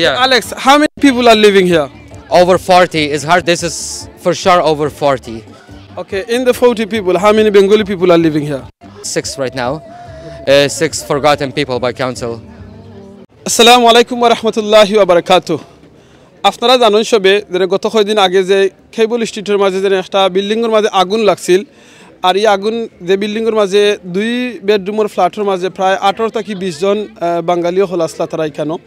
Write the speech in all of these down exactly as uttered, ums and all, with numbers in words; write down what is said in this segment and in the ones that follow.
Yeah. Alex, how many people are living here? Over forty is hard. This is for sure over forty. Okay, in the forty people, how many Bengali people are living here? Six right now. Uh, six forgotten people by council. আসসালামু আলাইকুম ওয়া রাহমাতুল্লাহি ওয়া বারাকাতুহু। আপনারা জানইন সবে যে গত কয়দিন আগে যে কেবল স্ট্রিটর মাঝে যে একটা বিল্ডিংর মাঝে আগুন লাগছিল, আর ই আগুন যে বিল্ডিংর মাঝে দুই বেডরুমর ফ্ল্যাটর মাঝে প্রায় আঠারো থাকি বিশ জন আহ, বাঙালি অকল আছলা তারা ইকানো।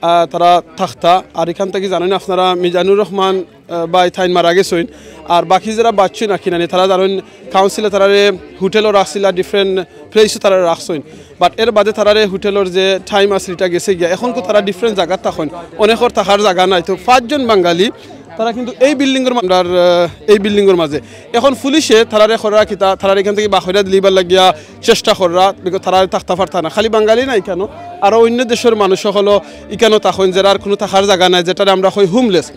আহ, তারা থাকতা। আর ইখান থাকি জানইন আপনারা মিজানুর রহমান আহ, ভাই তাইন মারা গেছইন। আর বাকি যেরা বাঁচছইন আর কিনানি তারা জানইন কাউন্সিলে তারারে হোটেলও রাখছিল, আর ডিফারেন্ট প্লেসও তারারে রাখছইন। বাট এর বাদে তারারে হোটেলর যে টাইম আছিল ইটা গেছে গিয়া, এখন কু তারা ডিফারেন্ট জাগাত থাকইন, অনেকর থাকার জাগা নাই। তো পাঁচজন বাঙালি তারা কিন্তু এই বিল্ডিংর মা-, আমরার, আহ, এই বিল্ডিংর মাঝে এখন পুলিশে তারারে কররা কিতা, তারারে ইখান থাকি বার করিয়া দিলিবার লাগিয়া চেষ্টা কররা, because তারা থাকতা পারতা না। খালি বাঙালি না ইকানো, আরো অন্য দেশর মানুষ অকলও ইকানো থাকইন, যেরার কুনু থাকার জাগা নাই, যেটারে আমরা কই হোমলেস।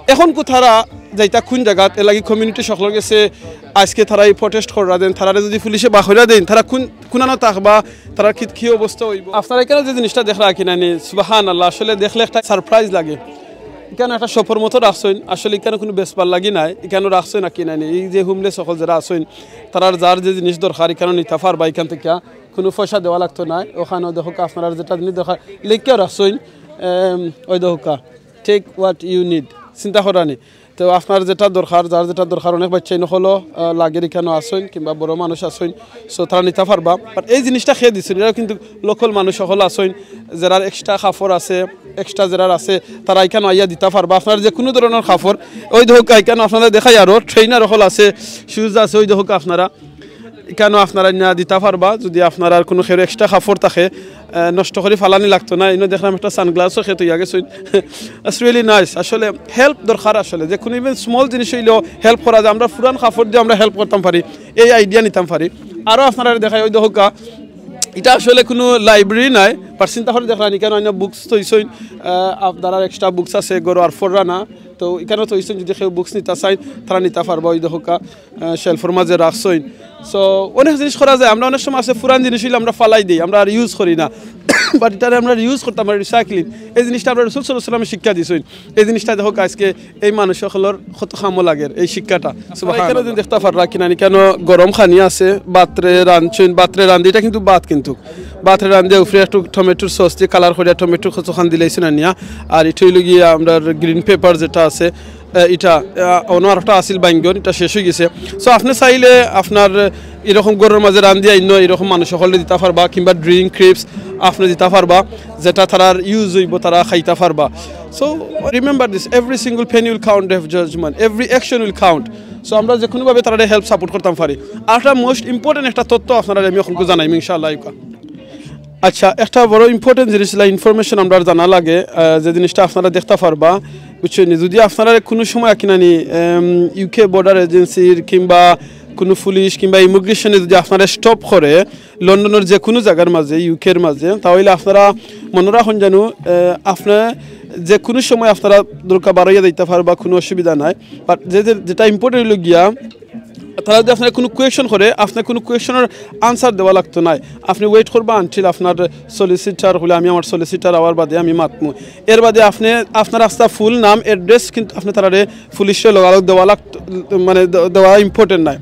এখন কু তারা যাইতা কুন জাগাত, এর লাগি কমিউনিটি সকলর গেছে আজকে তারা এই প্রোটেস্ট কররা দেন, তারারে যদি পুলিশে বার করিয়া দেইন, তারা কুন, কুনানো থাকবা, তারা কি, কি অবস্থা অইবো? আপনারা ইকানো যে জিনিসটা দেখরা আর কিনানি, সুবহানাল্লাহ, আসলে দেখলে একটা সারপ্রাইজ লাগে। ইকানো একটা শপর মতো রাখছইন, আসলে ইকানো কুনু বেচবার লাগি নাই, ইকানো রাখছইন আর কিনানি। এই যে হোমলেস অকল যেরা আছইন, তারার যার যে জিনিস দরকার, ইকানো নিতা পারবা ইখান থাকি, কুনু পয়সা দেওয়া লাগতো নায়। ওখানো দেখউক্কা আপনারার যেটা জিনিস দরকার, লেখিয়াও রাখছইন, এম, ওই দেখউক্কা, take what you need, চিন্তা কররা নি। তো আপনার যেটা দরকার, যার যেটা দরকার, অনেক বাচ্চাইন অকলও, আহ, লাগের ইকানো আছইন কিংবা বড় মানুষ আছইন, so তারা নিতা পারবা। বাট এই জিনিসটা কে দিছইন, এরাও কিন্তু লোকাল মানুষ অকল আছইন, যেরার এক্সট্রা কাপড় আছে, এক্সট্রা যেরার আছে, তারা ইকানো আইয়া দিতা পারবা। আপনার যে কুনু ধরনর কাপড়, ওই দেখউক্কা ইকানো আপনারারে দেখাই, আরো ট্রেইনার অকল আছে, শুজ আছে, ওই দেখউক্কা আপনারা ইকানো আপনারা নিয়া দিতা পারবা। যদি আপনারার কুনু কেউর এক্সট্রা কাপড় থাকে, আহ, নষ্ট করি ফালানি লাগতো না। ইনো দেখলাম একটা সানগ্লাসও কে থইয়া গেছইন। That's really nice। আসলে হেল্প দরকার, আসলে যে কুনু even স্মল জিনিস অইলেও হেল্প করা যায়। আমরা পুরান কাপড় দিয়া আমরা হেল্প করতাম পারি, এই আইডিয়া নিতাম পারি। আরো আপনারারে দেখাই, ওই দেখউক্কা, ইটা আসলে কুনু লাইব্রেরি নায়, বাট চিন্তা করি দেখরা নি, ইকানো অইন্য বুকস থইছইন, আহ, আপনারার এক্সট্রা বুকস আছে, ঘরো আর পড়রা না, তো ইকানো থইছইন, যদি কেউ বুকস নিতা চাইন, তারা নিতা পারবা। ওই দেখউক্কা, আহ, শেলফর মাঝে রাখছইন। So অনেক জিনিস করা যায়, আমরা অনেক সময় আছে পুরান জিনিস অইলে আমরা ফালাই দেই, আমরা আর ইউজ করি না। বাট ইটারে আমরা ইউজ করতাম পারি, রিসাইক্লিং। এই জিনিসটা আমরা রসুল সাল্লাল্লাহু আলাইহি ওয়াসাল্লামে শিক্ষা দিছইন। এই জিনিসটা দেখউক্কা আজকে এই মানুষ অকলর কত কামো লাগের এই শিক্ষাটা। সুবহানাল্লাহ। ইকানো দেখতা পাররা কিনানি, ইকানো গরম খানি আছে, ভাতরে রানছইন, ভাতরে রান্ধি, ইটা কিন্তু ভাত কিন্তু। ভাতরে রান্ধিয়া উপরে একটু টমেটোর সস দিয়া কালার করিয়া টমেটোর কতখান দিলাইছইন আনিয়া। আর ইটা অইলো গিয়া আমরার গ্রিন পেপার যেটা আছে, আহ, ইটা, আহ, অন্য আরেকটা আছিল বাইঙ্গন, ইটা শেষ অইগেছে। So আপনে চাইলে আপনার এরকম ঘরর মাঝে রান্ধিয়া ইনো এরকম মানুষ অকলরে দিতা পারবা, কিংবা ড্রিঙ্ক, ক্রিপস আপনে দিতা পারবা, যেটা তারার ইউজ অইবো, তারা খাইতা পারবা। So remember this, every single penny will count, day of judgment, every action will count. So আমরা যে কুনুভাবে তারারে হেল্প সাপোর্ট করতাম পারি। আর একটা মোস্ট ইম্পর্টেন্ট একটা তথ্য আপনারারে আমি অখনকু জানাইমু ইনশাআল্লাহ। আচ্ছা, একটা বড় ইম্পর্টেন্ট জিনিস, ইলা ইনফরমেশন আমরার জানা লাগে, আহ, যে জিনিসটা আপনারা দেখতা পারবা, বুঝছইন নি? যদি আপনারা কুনু সময় আর কিনানি, এম, ইউকে বর্ডার এজেন্সির কিংবা কুনু পুলিশ কিংবা ইমিগ্রেশনে যদি আপনারা স্টপ করে লন্ডনর যে কুনু জাগার মাঝে, ইউকের মাঝে, তাইলে আপনারা মনো রাখইন জানু, আহ, আপনারা যে কুনু সময় আপনারা দরকার বারইয়া যাইতা পারবা, কুনু অসুবিধা নাই। বাট যে, যে, যেটা ইম্পর্টেন্ট অইলো গিয়া, তারা যদি আপনারে কুনু কোয়েশন করে, আপনার কুনু কোয়েশনর আনসার দেওয়া লাগতো নায়। আপনে ওয়েট করবা আনটিল আপনার সলিসিটার অইলে, আমি আমার সলিসিটার আওয়ার বাদে আমি মাতমু। এর বাদে আপনে আপনার আস্তা ফুল নাম, অ্যাড্রেস কিন্তু আপনে তারারে পুলিশরে লগালগ দেওয়া লাগতো, মানে দে-, দেওয়া ইম্পর্টেন্ট নায়।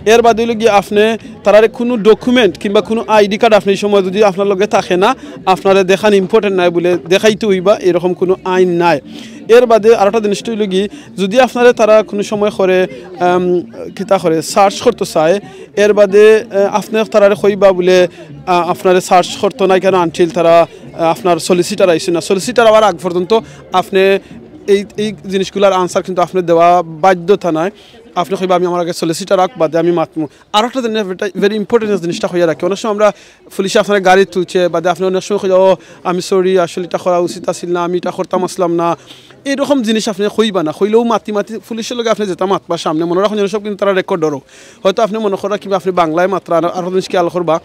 এর বাদে অইলো গিয়া আপনে তারারে কুনু ডকুমেন্ট কিংবা কুনু আইডি কার্ড আপনে এই সময় যদি আপনার লগে থাকে না, আপনারে দেখান ইম্পর্টেন্ট নায় বুলে দেখাইতে অইবা, এরকম কুনু আইন নাই। এর বাদে আরেকটা জিনিসটা অইলো গি, যদি আপনারে তারা কুনু সময় করে, আম, কিতা করে, সার্চ করতো চায়, এর বাদে, আহ, আপনে তারারে কইবা বুলে, আহ, আপনারে সার্চ করতো নায় কেন আনটিল তারা, আহ, আপনার সলিসিটার আইছে না। সলিসিটার আওয়ার আগ পর্যন্ত আপনে এই, এই জিনিসগুলার আনসার কিন্তু আপনে দেওয়া বাধ্যতা নায়। আপনে কইবা, "আমি আমার আগে সলিসিটার আউক, বাদে আমি মাতমু।" আরেকটা জিনিস, ভেরি ইম্পর্টেন্ট জিনিসটা কইয়া রাখি, অনেক সময় আমরা পুলিশে আপনার গাড়ি তুলছে, বাদে আপনে অনেক সময় কইবা, "ও, আমি সরি, আসলে ইটা করা উচিত আছিল না, আমি ইটা করতাম আসলাম না।" এইরকম জিনিস আপনে কইবা না, কইলেও মাতি মাতি পুলিশর লগে আপনে যেটা মাতবা সামনে, মনো রাখইন যেন সব কিন্তু তারা রেকর্ড ধরো। হয়তো আপনে মনো করা কিংবা আপনে বাংলায় মাতরা, আর, আরো জিনিস খেয়াল করবা,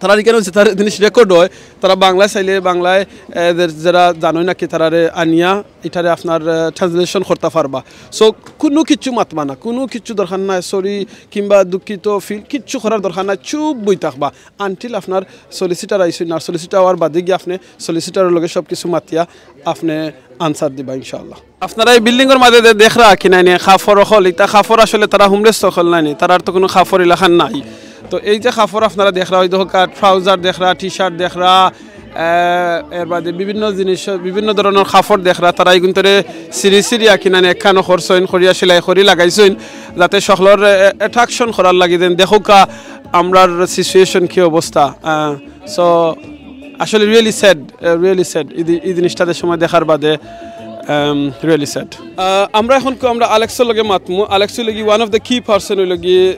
তারার ইখানো যে তার জিনিস রেকর্ড হয়, তারা বাংলায় চাইলে বাংলায়, এ, যে-, যেরা জানইন নাকি, তারারে আনিয়া ইটারে আপনার, এ, ট্রান্সলেশন করতা পারবা। সো কুনু কিচ্ছু মাতবা না, কুনু কিচ্ছু দরকার নাই, সরি কিংবা দুঃখিত ফিল কিচ্ছু করার দরকার নাই, চুপ বই থাকবা। আনটিল আপনার সলিসিটার আইসইন, আর সলিসিটার আওয়ার বাদে গিয়া আপনে সলিসিটারর লগে সব কিছু মাতিয়া আপনে আনসার দিবা ইনশাআল্লাহ। আপনারা এই বিল্ডিংর মাঝে যে দেখরা কিনা নি কাপড় অকল, ইতা কাপড় আসলে তারা হোমলেস অকল নায় নি, তারার তো কুনু কাপড় ইলাখান নাই। তো এই যে কাপড় আপনারা দেখরা, ওই দেখউক্কা ট্রাউজার দেখরা, টি শার্ট দেখরা, আহ, এর বাদে বিভিন্ন জিনিস, বিভিন্ন ধরনর কাপড় দেখরা, তারা ইগুনতরে সিরি সিরিয়া কিনা নি একখানো করছইন, করিয়া সেলাই করি লাগাইছইন, যাতে সকলর, আহ, অ্যাট্রাকশন করার লাগি দেন দেখউক্কা আমরার সিচুয়েশন কি অবস্থা। আহ, সো আসলে রিয়েলি স্যাড, রিয়েলি স্যাড। এই জি-, এই জিনিসটা যে সময় দেখার বাদে, রিয়েলি স্যাড। আমরা এখন কো-, আমরা আলেক্সর লগে মাতমু। আলেক্স অইল গি one of the key person, oil গি, আহ,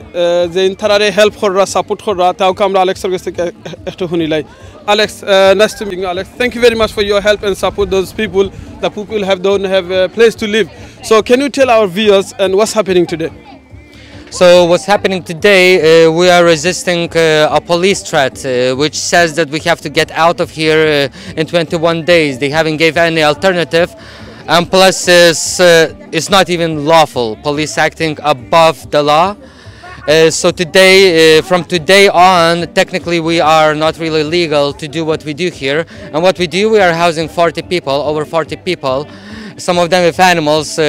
যে ইন তারারে হেল্প কররা, সাপোর্ট কররা, তাউক্কা আমরা আলেক্সর গেছ থাকি একটু হুনিলাই। Alex, uh, nice to meet you, Alex. Thank you very much for your help and support those people. The people have, don't have a place to live. So can you tell our viewers and what's happening today? So what's happening today? Uh, we are resisting uh, a police threat, uh, which says that we have to get out of here uh, in twenty-one days. They haven't gave any alternative, and plus it's, uh, it's not even lawful. Police acting above the law. Uh, so today, uh, from today on, technically we are not really legal to do what we do here. And what we do, we are housing forty people, over forty people. Some of them with animals. Uh,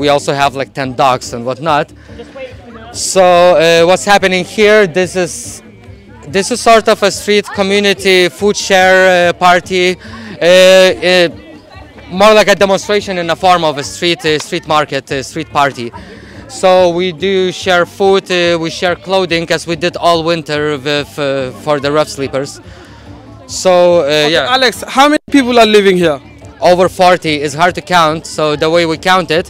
we also have like ten dogs and whatnot. So uh, what's happening here? This is this is sort of a street community food share uh, party. Uh, uh, more like a demonstration in a form of a street uh, street market, uh, street party. So we do share food, uh, we share clothing as we did all winter with, uh, for the rough sleepers. So uh, yeah. Alex, how many people are living here? Over forty. It's hard to count. So the way we count it,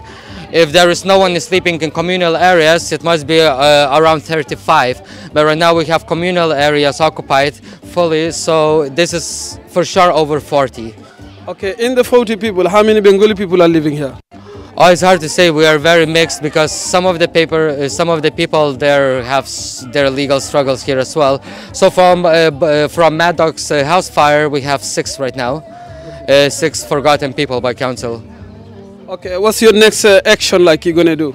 if there is no one is sleeping in communal areas, it must be uh, around thirty-five. But right now we have communal areas occupied fully, so this is for sure over forty. Okay, in the forty people, how many Bengali people are living here? Oh, it's hard to say. We are very mixed because some of the paper, uh, some of the people there have s- their legal struggles here as well. So from uh, b- uh, from Mad Dog's uh, house fire, we have six right now. Uh, six forgotten people by council. Okay, what's your next uh, action like you're gonna do?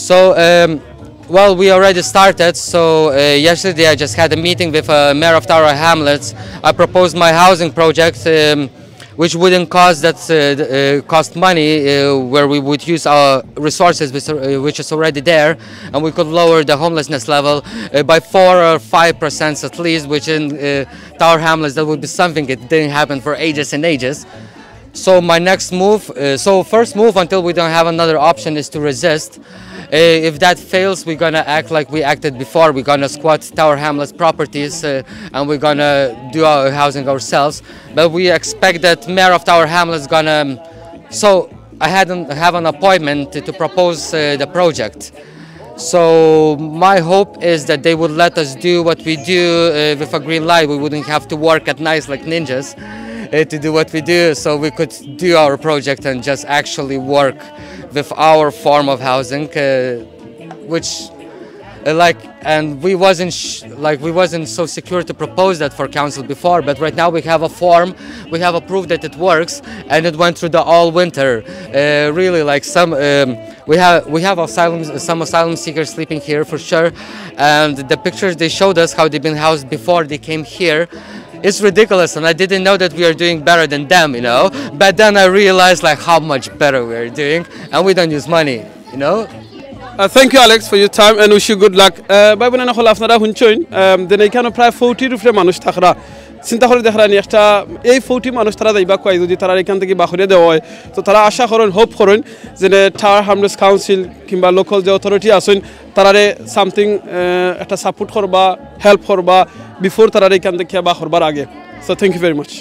So, um, well, we already started. So uh, yesterday I just had a meeting with uh, mayor of Tower Hamlets. I proposed my housing project, um, which wouldn't cost that uh, uh, cost money, uh, where we would use our resources, which, uh, which is already there, and we could lower the homelessness level uh, by four or five percent at least, which in uh, Tower Hamlets that would be something. It didn't happen for ages and ages. So my next move, uh, so first move until we don't have another option is to resist. Uh, if that fails, we're gonna act like we acted before. We're gonna squat Tower Hamlets properties uh, and we're gonna do our housing ourselves. But we expect that mayor of Tower Hamlets gonna. Um, so I had an, have an appointment to, to propose uh, the project. So my hope is that they would let us do what we do uh, with a green light. We wouldn't have to work at nights like ninjas uh, to do what we do. So we could do our project and just actually work with our form of housing, uh, which uh, like and we wasn't sh- like we wasn't so secure to propose that for council before, but right now we have a form, we have a proof that it works, and it went through the all winter. Uh, really, like some um, we have we have asylum some asylum seekers sleeping here for sure, and the pictures they showed us how they've been housed before they came here. It's ridiculous, and I didn't know that we are doing better than them, you know. But then I realized like how much better we are doing, and we don't use money, you know. Uh, thank you, Alex, for your time and wish you good luck. Uh, ভাই বোনেরা, হল আপনারা শুনছইন, um, যেন এখানো প্রায় ফোর্টির উপরে মানুষ থাকরা। চিন্তা করি দেখরা নি, একটা এই ফোর্টি মানুষ তারা যাইবা কই যদি তারা এখান থাকি বাখরিয়া দেওয়া হয়? তো তারা আশা করইন, হোপ করইন যে টাওয়ার হামলেটস কাউন্সিল কিংবা লোকাল যে অথরিটি আছইন, তারারে সামথিং, আহ, একটা সাপোর্ট করবা, হেল্প করবা, বিফোর তারারে এখান থাকি বাখরবার আগে। So thank you very much.